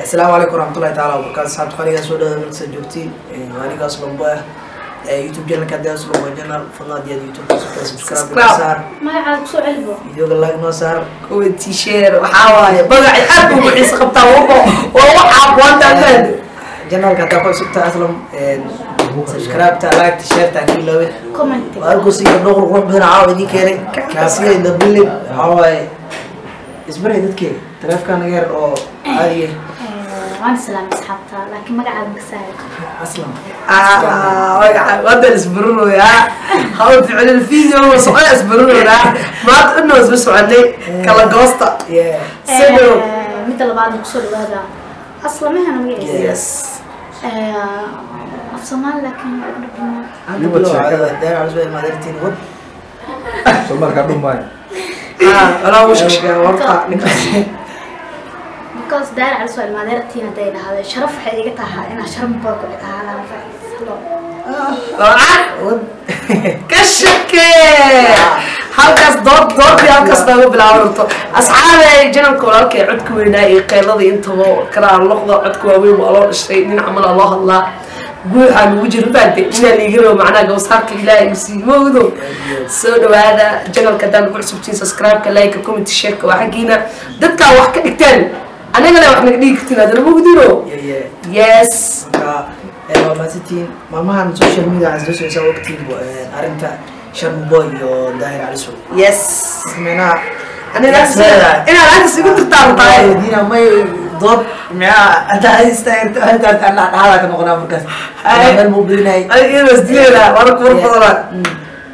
Asalaamu calaykum waraxmatullahi taala wabarakaatu. Asxaabta qaligaa, soo dhawaada markasta joogtiin. Waa aniga Aslam Boy ah. YouTube channelka haddii Aslam Boy channel, fadlan haddii aad YouTube subscribe noo saar. Magacaada kusoo celibo. Videoga like noo saar. Comment, share. Waxaa waaye magaci aad buu ku xiisa qabtaa, wako waa waxaa kuwantaafaan. Channelka haddaa ku cusubtahay Aslam, subscribe-ta, like-ta, share-ta ka ilaawin. Comment. Waa arkaysa gabdho qurux badan caawa idiin keenay, Kaafiya in the building. Waxaa waaye isbaray dadkee taleefkan naga yar oo caadiga. Waan salaamay asxaabta, laakiin magacaada makasaaya. Aslam. Magaca hadda isbarinoyaa, hawl ficilin video socda isbarinoyaa, maanta inoo isma soconay kala goosta. Yeah. Sidoo Midda labaadna, kusoo dhawaada Aslamahana magaciisa. Yes. Af Soomaali laakiin waa igu dhibnaa. Hadda bilow caadada daar cusub ee maadartiin wad. Soomaalika dhumaayo. Walaa uu sheegay warta ninkaas. Because Daar Cali soo ilmaadeertiin hadday dhahdo, sharaf waxay iga tahay inaa sharaf baa ku ahaadaan. Lacag wad ka shakee, halkaas dood doodii halkaas nooga bilaaban rabto. Asxaabay, janalka walaalkay codka weynaa iyo qeyladii intaba karaa loqda codka waaweyn waa loo dhashay, nin camal aa loo hadlaa, guuxaa nugu jira faante inaa liiga rabo macnaha gawsaarka Ilaahay uu siiyo mawdo. Soo dhawaada janalka haddaan ku cusubtiin, subscribe-ka, like, comment, share-ka waa xaggiina. Dadkaa wax ka dhigteen, anagana wax naga dhigi kartiin haddana mawdino. Yeah. Yes. Marka waa mahadsantihiin. Maalmahan social media waxaa soo socdaa waqtiin arrinta Sharma Boy iyo Daahir Cali Sow. Yes. Micnaha inaad agtas igu dirtaa rabtaa. Diina may dood micnaha haddaa istaagto intaas aan dhexdaa ka noqonaa markaas. Ay. Meel muu badinay. Iyadoo isdileynaa waana kuwar badanaa.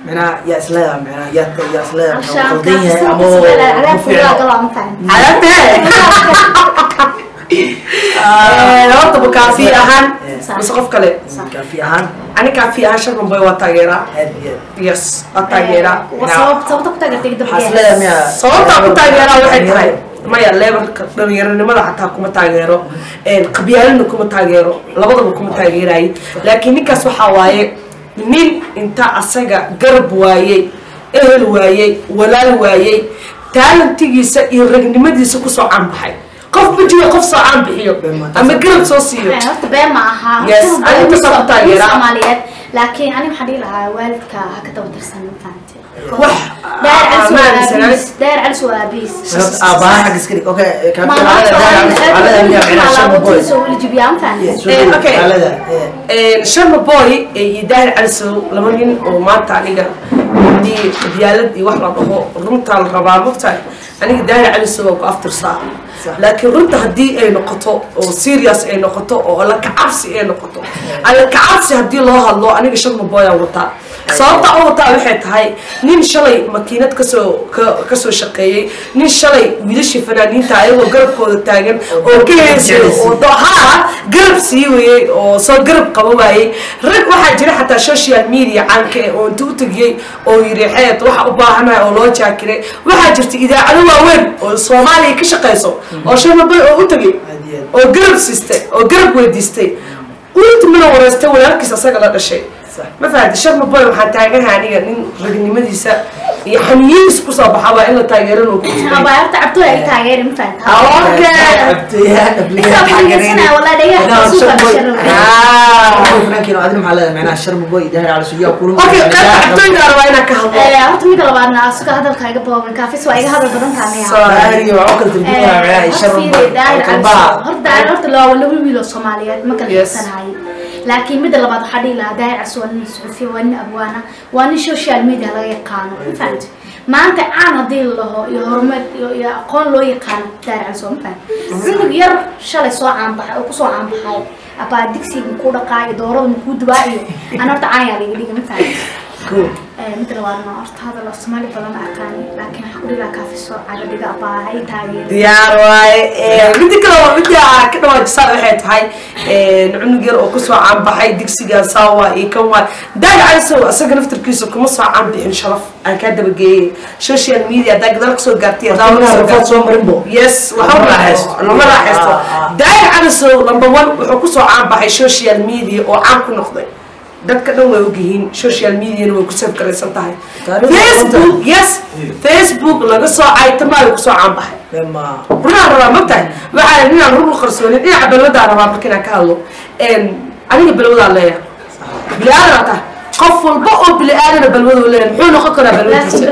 Micnaha yaa isleedaha, micnaha yaa isleedaha Alshaan micnaha qaldan yahay ama ma fiicno. Galaa ma fahan. Cadaabte horta ma kaafi ahaan mise qof kale? Kaafi ahaan. Ani kaafi ahaan Sharma Boy waa taageeraa. Aad iyo aad. Yes, waa taageeraa. Sababta ku taageertay Waxaa isleedahay miyaa? Sababtaa ku taageeraa waxay tahay, maya, leebarka dhalinyaronimada xataa kuma taageero, qabyaalina kuma taageero, labadaba kuma taageerayo, laakiin ninkaas waxaa waaye nin inta asaga garab waayey, ehel waayey, walaal waayey, taalantigiisa iyo ragnimadiisa kusoo caanbaxay. Qof ma jiro qof soo caan bixiyo ama garab soo siiyo. Horta been ma aha. Yes, aniga intaasaan ku taageeraa. Soomaaliyeed, laakiin aniga waxaan dhihi lahaa waalidka ha ka daba tirsan, ma fahanti? Wax Daar Cali ma waa aaminsanay. aabihiis, Daar Cali waa aabihiis. Aabaha xagga iska dhig. Okay, kaafi ahaan waxaa leedahay miyaa micnaha Sharma Boy? Soo weli jibiyaa, ma fahanti? Okay. Waxaa leedahay Sharma Boy iyo Daahir Cali Sow laba nin oo maanta aniga haddii qabyaalad iyo wax la dhaho, runtaa la rabaa, mogtahay, aniga Daahir Cali Sow waa ku aftirsaa. Laakiin runta haddii ay noqoto oo serious ay noqoto oo alla kacabsi ay noqoto, alla kacabsi haddii loo hadlo, aniga Sharma Boy aan wataa. Sababta u wataa waxay tahay nin shalay makiinad kasoo kasoo shaqeeyey, nin shalay wiilashii fanaaniinta ayagoo garabkooda taagan oo ka heesay oo haa garab sii wayey oo soo garab qaba waayey. Rag waxaa jira xataa social media caanka eh oo inta u tegiyey oo yiri xeed waxa u baahanahay oo loo jaakiray. Waxaa jirta idaacado waaweyn oo Soomaaliya ka shaqeyso oo Sharma Boy oo u tegay Aad iyo aad. oo garab siistay oo garab weydiistay, ultimana wareystay walaalkiis asaga la dhashay. Ma fahanti? Sharma Boy waxaan taaganahay aniga nin ragnimadiisa iyo xaniyihiisa kusoo baxa, waa in la taageerana oo ku jiray. Abaa horta cabtooy ay taageeri, ma fahanti? Okay. Intaa ku dhegeysanaya, wallahi dhagaha suuqa dhashay. Fanaankiina adina maxaa leedahay micnaha Sharma Boy, Daahir Cali Sow yaa kulma? Okay, qaybta cabtooyda rabaa inaan ka hadlo. Horta mida labaadna asuga hadalka iga booban, kaafis waa iga hadal badan tahay. Daahir iyo waxaa u kala tarjumaya micnaha Sharma Boy oo kalbaha. Horta horta laba laba wiil oo Soomaaliyeed ma kala xigsanahay, laakiin mida labaad waxaa dhihi lahaa Daahir Cali waa nin suxufi, waa nin abwaana, waa nin social media laga yaqaano, ma fahanti? Maanta caan haddii la laho iyo horumar iyo aqoon loo yaqaano Daahir Cali, ma fahanti? Cunug yar shalay soo caanbaxay oo kusoo caanbaxay abaa digsiga makuu dhaqaa iyo doorada makuu dubaa iyo ana horta caan yaa laga dhiga, ma fahanti? Cool. Mida labaadna horta hadal af Soomaali badan ma aqaani, laakiin waxaan ku dhihi lahaa kaafiso caga dhiga abaa hay taageer. Diyaar waaye. Midda kale waa midda ka dhawaajisaan, waxay tahay cunug yar oo kusoo caanbaxay digsigan saawa iyo kan waay. Daahir Cali Sow asaga naftarkiisa kuma soo caanbixin sharaf aan kaa dabageeyey social media haddaa gadaal kasoo gaartay haddaa Inaan kasoo rafaad soo marin bo. Yes, waxba Lama raaxaysto. Lama raaxaysto. Ah, ah. Daahir Cali Sow number one wuxuu kusoo caanbaxay social media oo caan ku noqday. Dadka dhan way ogyihiin, social mediana way ku save garaysan tahay. Facebook, yes, Facebook laga soo caytamaayo kusoo caanbaxay. Runaan rabaa, mogtahay, waxaa ninaan run u qarsoonin. Dhinaca balwadaa rabaa marka inaan ka hadlo. Aniga balwadaan leeyahay, bili-aadan tahay, qof walba oo bili-aadana balwaduu leeyahay. Muxuu noqon karaa balwadiisa?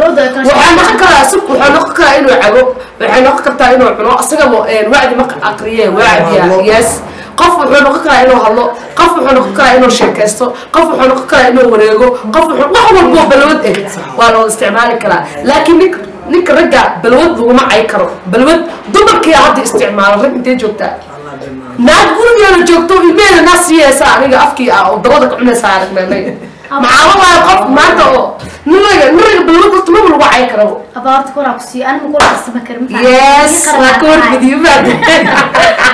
Waxaa noqon karaa sug, waxaa noqon karaa inuu cabo, waxay noqon kartaa inuu cuno, isagaba wacdi ma aqriye wacdiya. Yes, qof wuxuu noqon karaa inuu hadlo, qof wuxuu noqon karaa inuu sheekaysto, qof wuxuu noqon karaa inuu wareego, qof wuxuu wax walbo balwad eh waa la wada isticmaali karaa. Laakiin ninka ragga balwad laguma cay karo. Balwad dumarkii hadda isticmaalo, rag intee joogtaa? Naag gurigeeda joogto, ilmeheeda naa siiyeysa, aniga afkii ah oo dabada ka cunaysa aragnay anaga. Maxaa waaye qof maanta oo niraga balwad horta maba lagu cay karabo. Abaarta koraa ku siiyo, anigu kula qarsama karin. Yes, waa ka wargediyo.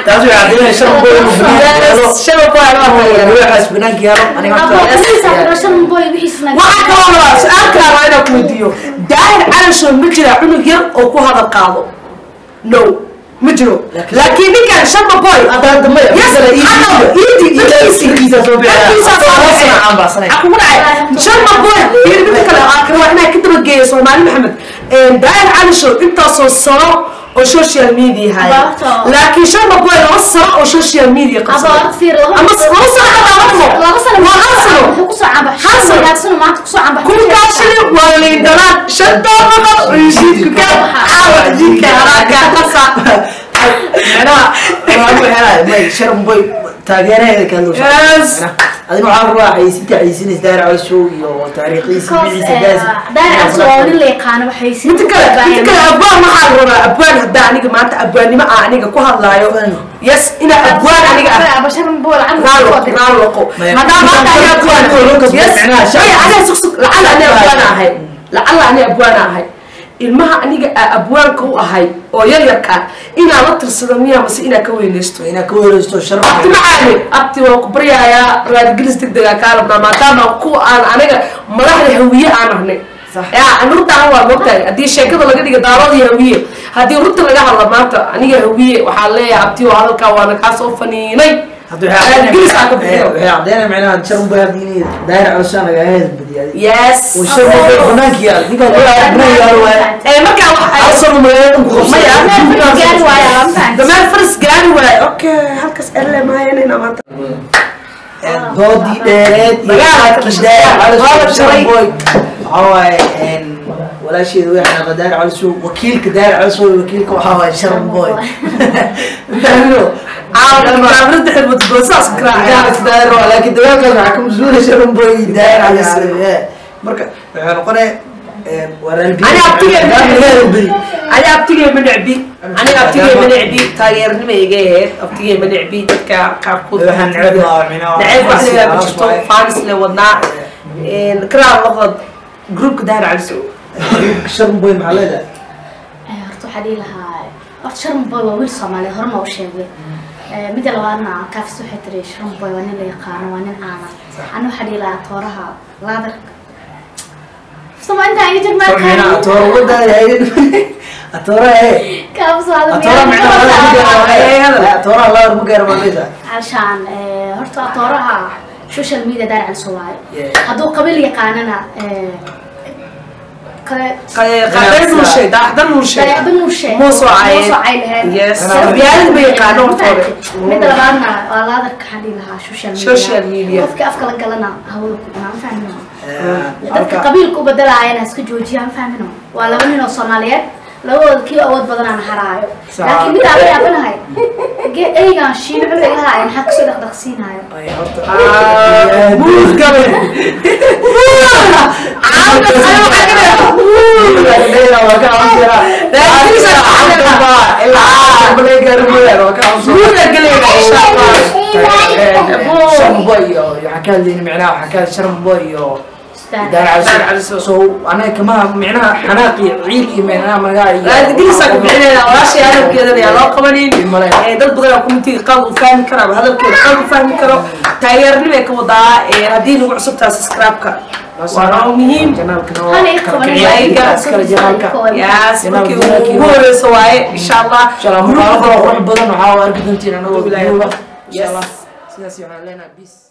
Taas waxay caddaynaysaa shan boy inuu banaanka yaalo. Yes, shan boy waa taageera. Waxaas banaanka yaalo aniga horta. Waxaa kaloo rabaa su-aal kalaa waa inaan ku weydiiyo. Daahir Calashow ma jiraa cunug yar oo ku hadal qaado? No, ma jiro. Laakiin ninkan Sharma Boy. Hadda maya. Yes, hadal iidi Darkiisa soo bixi. Darkiisa soo bixi. Aan baahsanay. Kugu dhacay Sharma Boy. Fiiri, midda kale aan rabaa inaan ka dabageeyo Soomaali Maxamed, Daahir Calashow intaasoo sano oo social media haya, laakiin Sharma Boy 2 sano oo social media qabsaday, ama 2 sano xataa lama Laba sano. Waa hal sano. Wuxuu kusoo caanbaxay Hal sano. wanaagsan maanta kusoo caanbaxay. Kunkaa shilin waa liindhanaan, shantaa boqol rishiidku ka caawa jidka haraaga qasa. Macnaha waxaan ku xelahay may Sharma Boy taageeraheeda ka hadlo. Yes. Adiga waxaan rabaa xayeysiinta xayeysiinaysa Daahir Calasow iyo taariikhiisa, magaciisa gaas. Daahir Calasow waa nin la yaqaano, waxay Midda kale abwaan waxaa la rabaa, abwaan haddaa aniga maanta abwaannimo ah aniga ku hadlaayo, yes, inaa abwaan aniga ah raaloqo haddaa maanta ani abwaan, yes, maya, aniga sug lacala ani abwaan ahay, lacala ani abwaan ahay, ilmaha aniga aa abwaanka u ahay oo yar yarka inaa la tirsado miyaa mase inaa ka weynaysto? Inaa ka weeraysto Sharma. Abti macaali, abti waan ku baryayaa, raadigelis degdegaa kaa rabnaa, maadaama ku aan aniga madaxda Hawiye aan ahnay. Ya runtaan waa mogtahay, haddii sheekada laga dhiga Daarood iyo Hawiye, haddii runta laga hadla maanta aniga Hawiye waxaa leeyahay, abti oo hadalkaa waana kaa soo faniinay. Hadda Raadigelis aa ka bixiyo. waxay caddeynaya macnaha Sharma Boy hadda inay Daahir Calasow naga hees badiyay. Yes. Oo Sharma Boy banaanka yaalo, ninkaan banaanka yaalo waaye. Ee markaa Hal waxa sano magaalada ku qabsay. Maya. Gaari waayo. Dameer faras gaari waaye. Okay, halkaas elle maayanayna maanta. Doodii dheereed iyo Dagaal ka qaadkii dhashay. Daahir Waa la Calasow jaray. Sharma Boy waxaa waaye walaasheeda way xanaaqa. Daahir Calasow wakiilka, Daahir Calasow wakiilka waxaa waaye Sharma Boy. Fahmino? Caawa kaamirada xirmad goosaas garaaca. Daahir waa, laakiin dagaalkaas waxaa ka mas-uula Sharma Boy iyo Daahir Calasow. Marka waxay noqonaya waa raalgelin. Ani abtigay ma Raalgelin. necbi, ani abtigay ma necbi, ani abtigay ma necbi, taageernima iga ahayd, abtigay ma necbi. Dadka qaarkood Waxaan neceb waa micnaha neceb wax la ma jirto, waaye. Faanis le wadnaa karaa noqda groupka Daahir Calasow. Sharma Boy maxaa leedahay? Horta waxaa dhihi lahaa, horta Sharma Boy waa wiil Soomaaliyeed, horena u sheegay. Midda labaadna Kaafis waxay tiri Sharma Boy waa nin la yaqaano, waa nin caana. Ana waxaa dhihi lahaa tooraha laadarka sama intaa iga jirmaa. Micnaha atoora wadaada haynin atoora ee Kaafis. Atoora micnaha wadaada atoora laadar ma gaaro, ma leedahay? Alshaan horta atooraha social media Daahir Calasow waaye. Yeah. Hadduu qabiil yaqaanana kale Qadar nuushay, daacdan nuushay. Daacdan nuushay. Muusoo cay. Muusoo cay lahayd. Yes, qabyaalad ma yaqaano horta hore. Midda labaadna waa laadarka, waxaan dhihi lahaa social media. Social media. Qofka afka la galana hawada ku cunaa, ma fahmino? Dadka qabiilka u bedelaayana iska joojiya, ma fahmino? Waa laba nin oo Soomaaliyeed, labadooda kii awood badanaan haraayo. Laakiin mid aan la yaabanahay, eygaan shiino culiga lahaay maxaa kasoo dhaqdhaqsiinaayo? Muur gabe. Caawa muur. Muur galayna insha Allah. Sharma Boy iyo waxaan ka hadlayna micnaha waxaan ka hadlay Sharma Boy iyo Daahir Calasow. So anaga kama micnaha xanaaq iyo ciil iyo micnaha magaca iyo Raadigelis aan ku bixinayna walaashay, hadalkeedana yaa loo qabanin. Dad badan oo community qalad u fahmi kara ama hadalkeeda qalad u fahmi karo, taageernimo ay ka wadaa. Haddii nagu cusub tahay, subscribe-ka waa noo muhiim. Hana ii qabanin. Channelka. Yes, markii ugu horeyso waaye insha Allah. Insha Allah muuqaalo kale oo qurux badan waxaa arki doontiin anagoo Yes. insha Allah. Sidaas waxaan leenahay, peace.